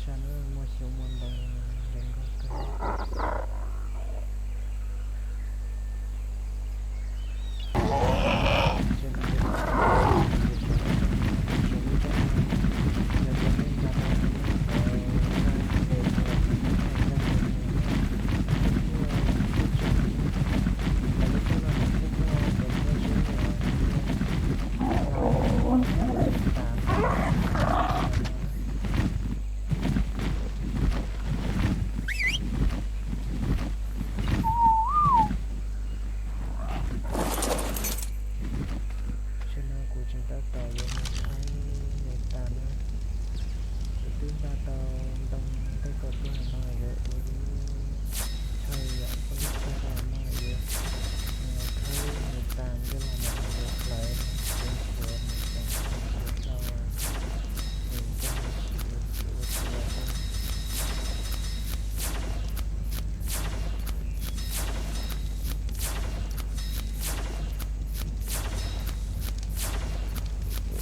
Sab no muaj xyoob muaj ntoo zoo nkauj kawg. Tam sim no kuv tseem tab tom yuav mus thaij me tas na. Kuv twb npaj tau ntoo tej kom tuaj no yuav ua lub chaw yom, ua lub chaw tau no yuav mus thawb me tas coj los mus yuav hlawv ceev tshuav mus ceev tshuav rau nws coj mus siv ua tua tej.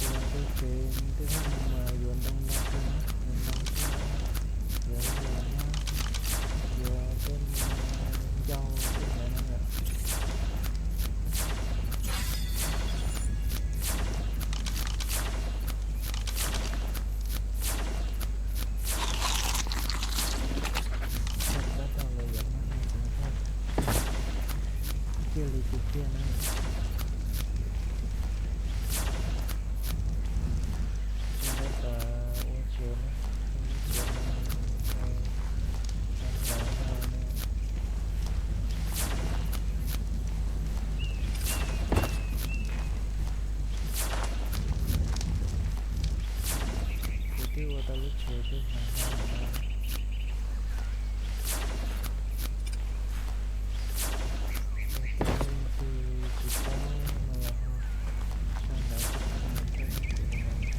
Ua tej tsev tej no mas yuav ntoo ntau kawg na, yuav ntoo thiab yuav, yuav tej me ncau tej ntawd na yom. Tab tom los yuav maj no ces thiaj li tiag tiag na. Tseem tab tom ua tsev na, ua tsev no, ua hlawv no na. Kuv twb ua tau lub tsev twb heev heev lawm no. Yog tias leej twg tsis paub no los ho sau ntawv tuaj qhia kuv li ntawd na.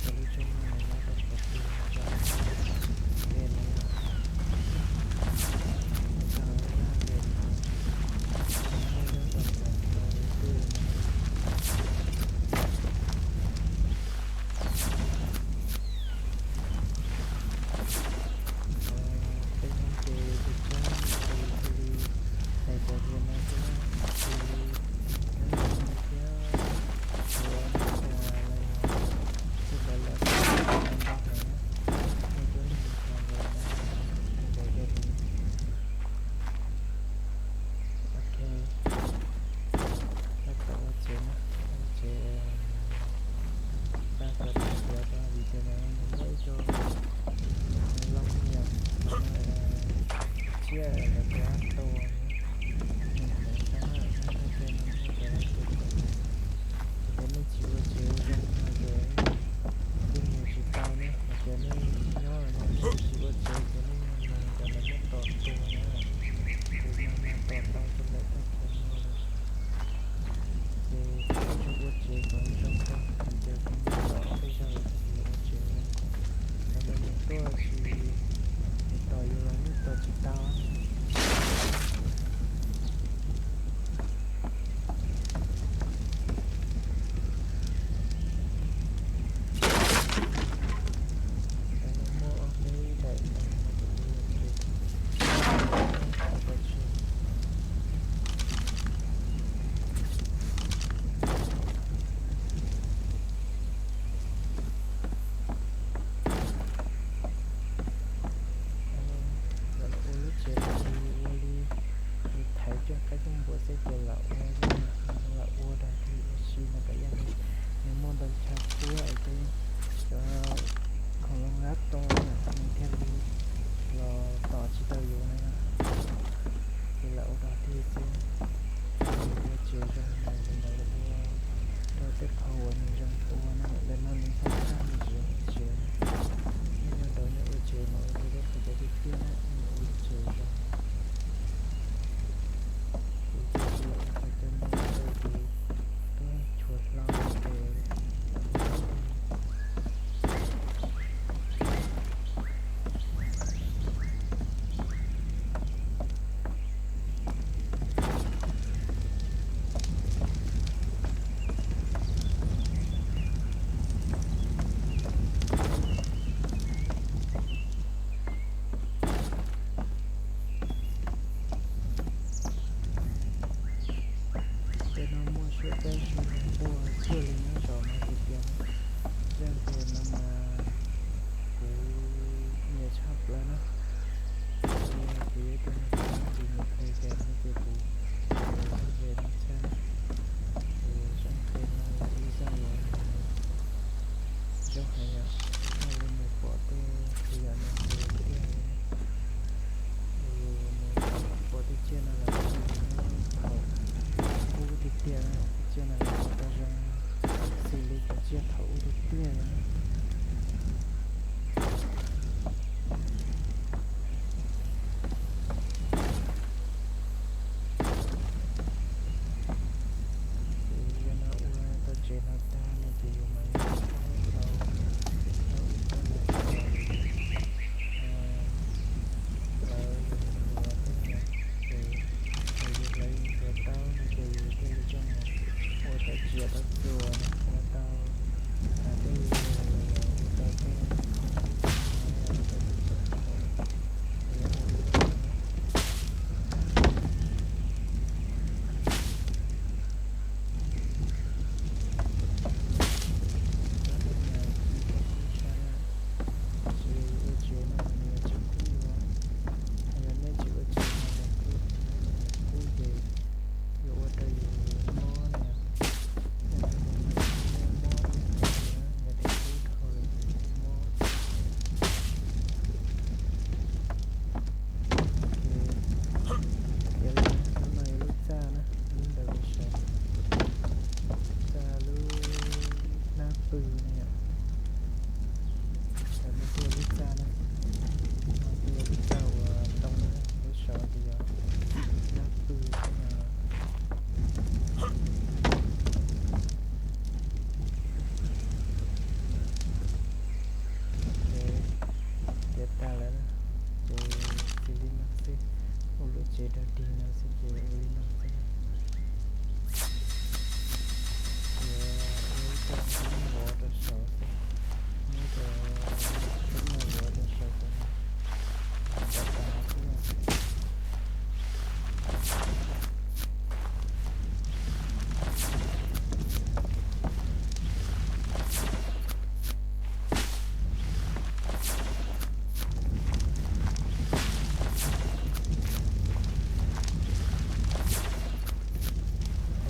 Cov lub tsheb no nws nyob rau qhov twg tso, es no yom, nyob rau lub ntiaj teb no, nyob rau qhov twg no. Tab sis mas quaj txhij li nyob zaum no tiag tiag na. Zaj video no mas kuv nyiam tshaj plaws na. Kuv yog ib tug neeg tsis nyiam qhia kev no ces kuv zaj video no tshaj na. Kuv zaj video no ib zaj video zoo heev yom, yog li mus pom tej tus yam no tus tiag li. Mus pom tej tsiaj no los tus nyob thaum ub tiag tiag, tsiaj no los tau zoo xws li cov tsiaj thaum ub tiag tiag li. Ces yog no ua tau tsev no tag no ces yus mam li tau, tau ib tug no ces lawv yus hluas tej no ces yus hlawv yus hluas tau no ces yus thiaj li coj mus ua tau tsiav tau txuas no, ua tau tej, ua tau tej khoom ub no, ua tau tej txoj khoom no, yus ua li no na. Tsob no mas tsis tau kub tshaj na, tab sis yus ua tsev no mas nws yuav tsis kub yuav, yog nej tsis ua tsev no nws kub, nws kub ces yuav ua rau yus mob na, ua rau yus mob ib yam nkaus na, yog tias kub dhau lawm ces mob. Ces yog li no, lub no yog lub txaj na, lub ntawd sawv, txaj lub hnab pw na yom. Sawv no thiaj yog lub txaj na, no thiaj yog lub txaj uas ntoo na, lub sov ces yog hnab pw xwb no. Ok, tiav tag lawm na, ces xws li no xwb, ua lub tsev dog dig no xwb ces ua li no xwb na. Ces ua ib co xub vov rau saud xwb, muab cov xub no vov rau saud ces tas tas xwb na.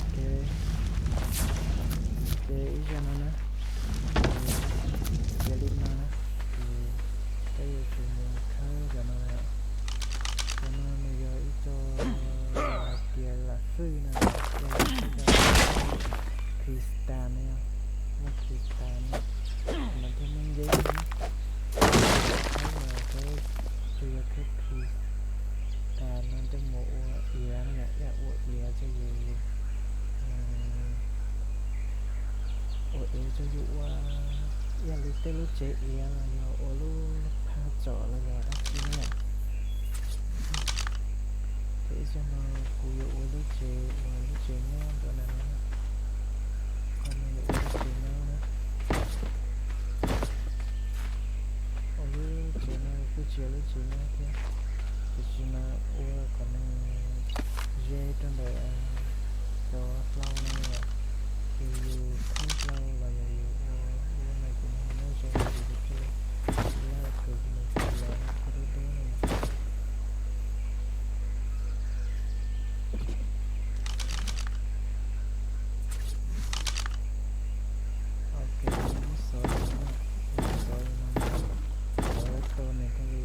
Ok, ces ib zaj no na, ces cia li no na, ces peb yuav tsum mus khawb cov no yom. Cov no nws yog ib co hais tias lam fwj no, yog ib co kristal no yom, muaj kristal no, mas thiaj muaj nceeb no. Khawb los khawb, tsuas yog khawb kristal no coj mus ua iav no yom, ua iav coj mus, ua iav coj mus ua ib yam li tej lub tsev iav los yog ua lub phaj tsom los yog dab tsi na yom. Ces ib zaj no kuv yuav ua lub tsev uas lub tsev nyob nram no na, qhov no yuav ua lub tsev nyob na. Ua lub tsev no kuj tsis yog lub tsev nyob thiab, tiam sis mas ua kom nws ze rau ntawm cov hlau no yom, ces yus khawb hlau los yog yus ua ua no ces nws muaj ze ces yus thiaj li laj tus nws tsis los thiaj dub dub no yom. Ok, muab xov li no, muab xov li no, xov tau nws thiaj li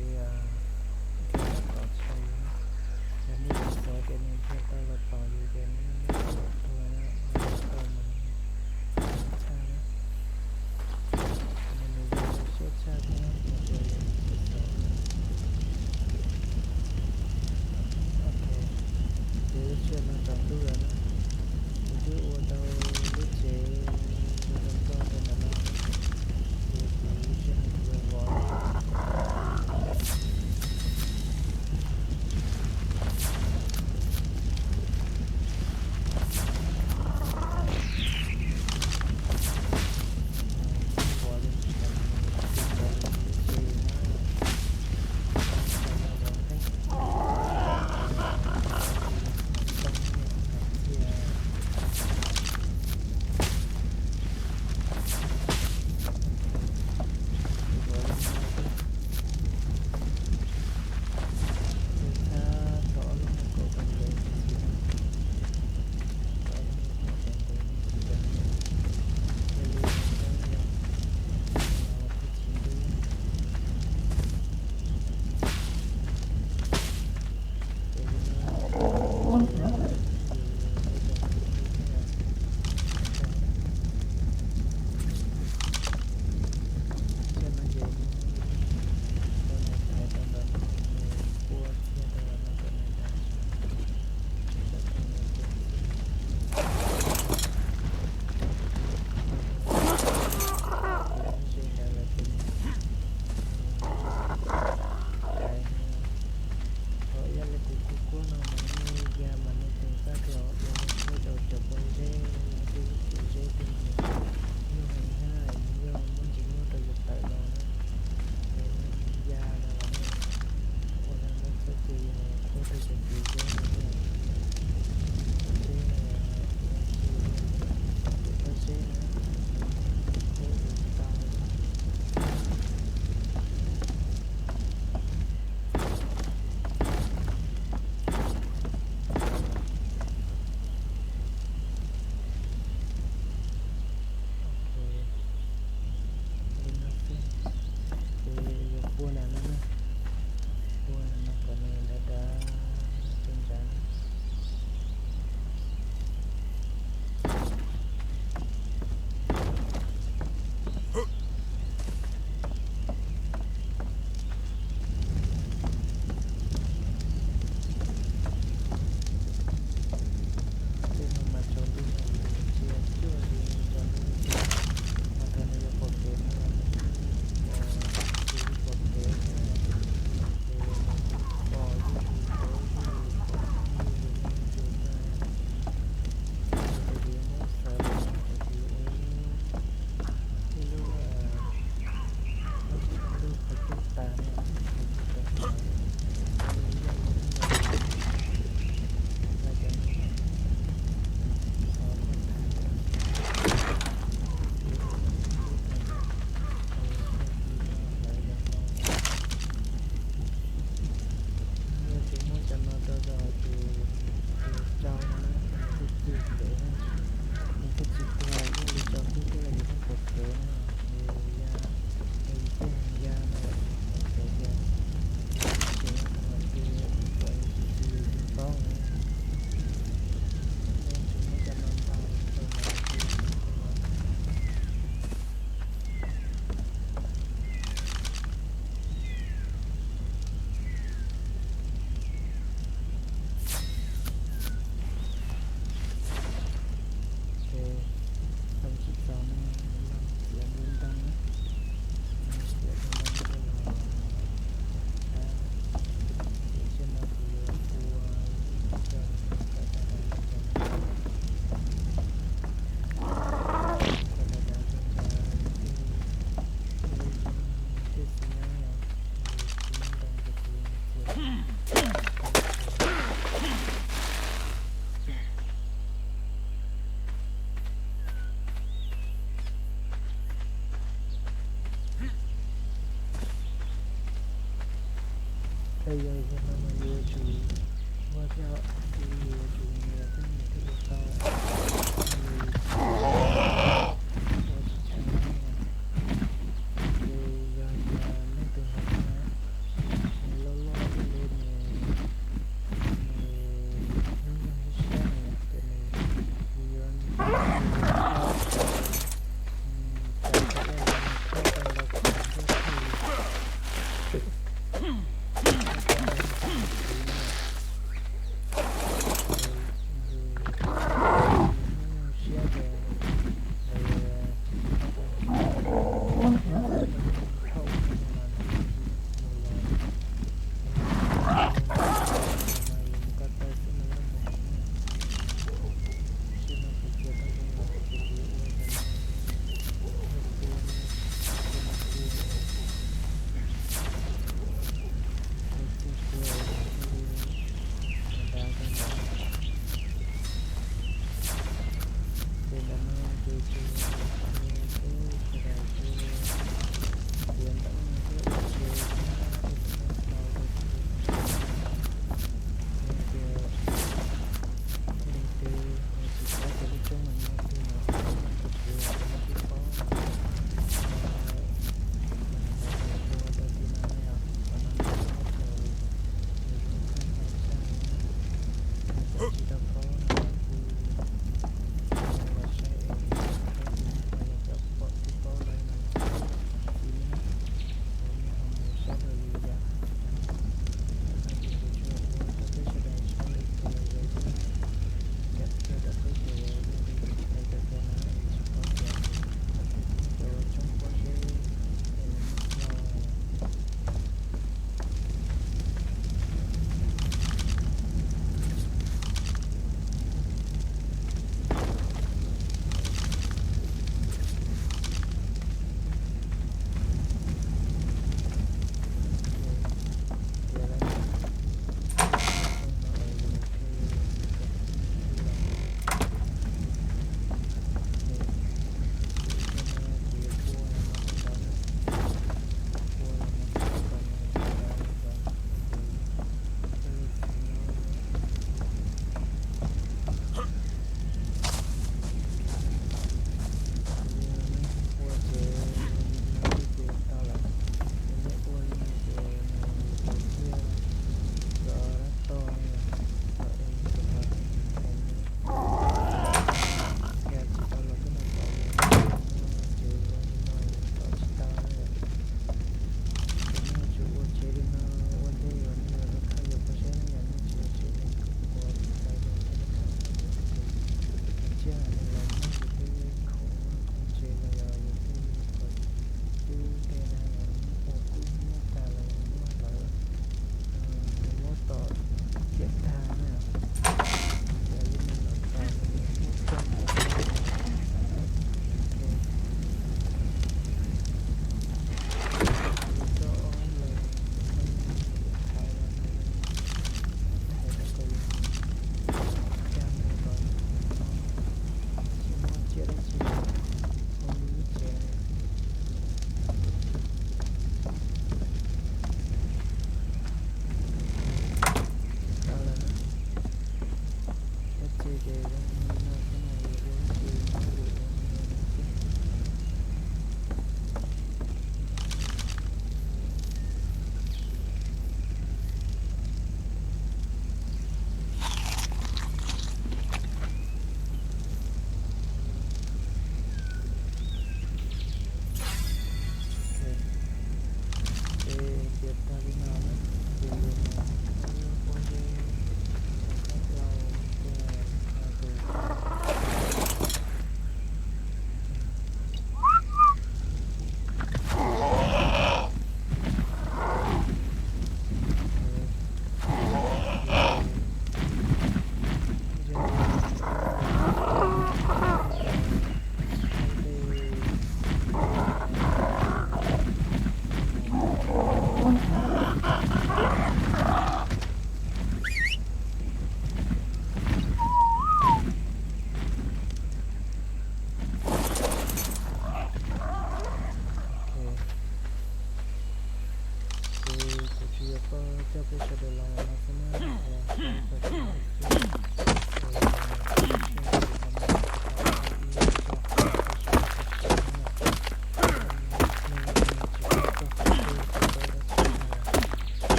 Yog li no mas yus yuav tsum ua thiab, yus yuav tsum nyiam thiab nyiam thiaj ua tau. Yog li ua tsis tshua no, ces yog tias leej twg hnov no, nws loj loj thiab li nws, nws hnub nyoog siab siab no ces nws, yus yuav nyiam